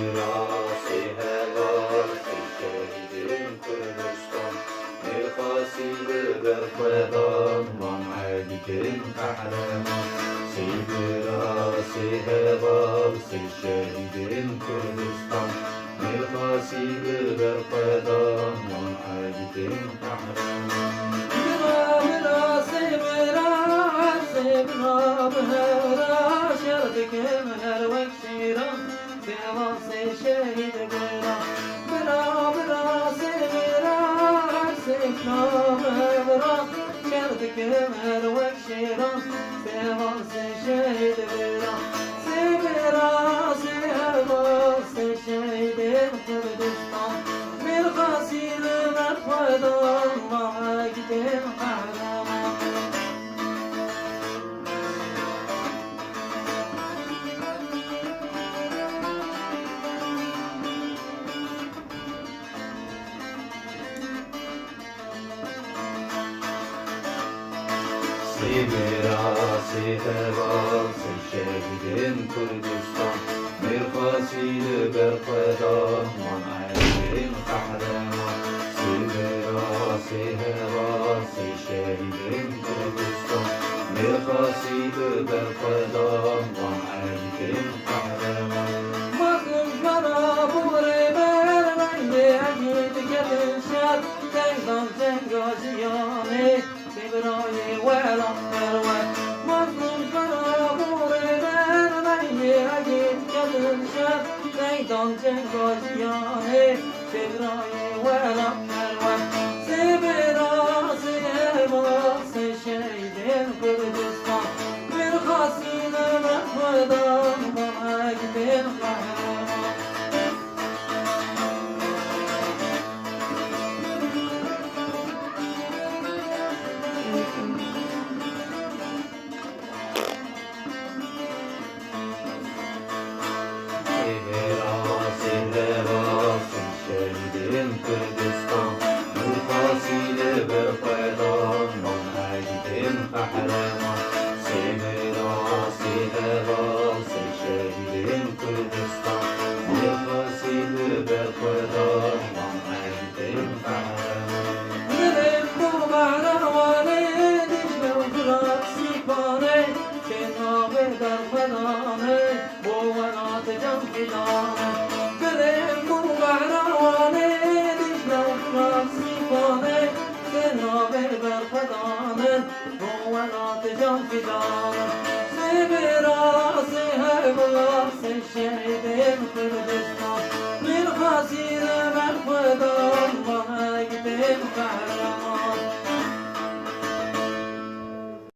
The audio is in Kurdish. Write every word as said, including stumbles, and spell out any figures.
Sê heval, sê şehîdên Kurdistan, mêrxasî li ber xwe dan, van egîtên qehreman. Sê bira, sê heval, sê şehîdên Kurdistan, mêrxasî li ber xwe dan, van egîtên qehreman. Bira, bira, sê bira, sê bira, bi hevra şer dikim her wek şêran, sêvan sê şehîd bira. Bira, bira, sê bira, sê bira, bi hevra şer dikim her wek şêran, sêvan sê şehîd bira. Sê bira, sê heval, sê şehîdên Kurdistan, mêrxasî li ber xwe dan, van egîtên qehreman. Sê bira, sê heval, sê şehîdên Kurdistan, mêrxasî li ber xwe dan, van egîtên qehreman. Sê bira, sê heval, sê şehîdên Kurdistan, mêrxasî li ber xwe dan, van egîtên qehreman. Mazlûm ji me re borê ber, rengê egît ketin şer, deng dan cenga jiyanê, sê birayê welat perwer. Mazlûm ji me re borê ber, rengê egît ketin şer, deng dan cenga jiyanê, sê birayê welat perwer. Sê bira, sê heval, sê şehîdên Kurdistan, mêrxasî li ber xwe dan, van egîtên qehreman. Sê bira, sê heval, sê şehîdên Kurdistan, mêrxasî li ber xwe dan, van egîtên qehreman. Sê bira, sê heval, sê şehîdên Kurdistan, mêrxasî li ber xwe dan, van egîtên qehreman. Dilê min bo behrewanê Dîcle û Firat Sîpanê, tên navê berxwedanê, bo welat can fidanê. Dilê min bo behrewanê Dîcle û Firat Sîpanê, tên navê berxwedanê, bo welat can fidanê. Sê bira, sê heval, sê şehîdên Kurdistan, mêrxasî li ber xwe dan.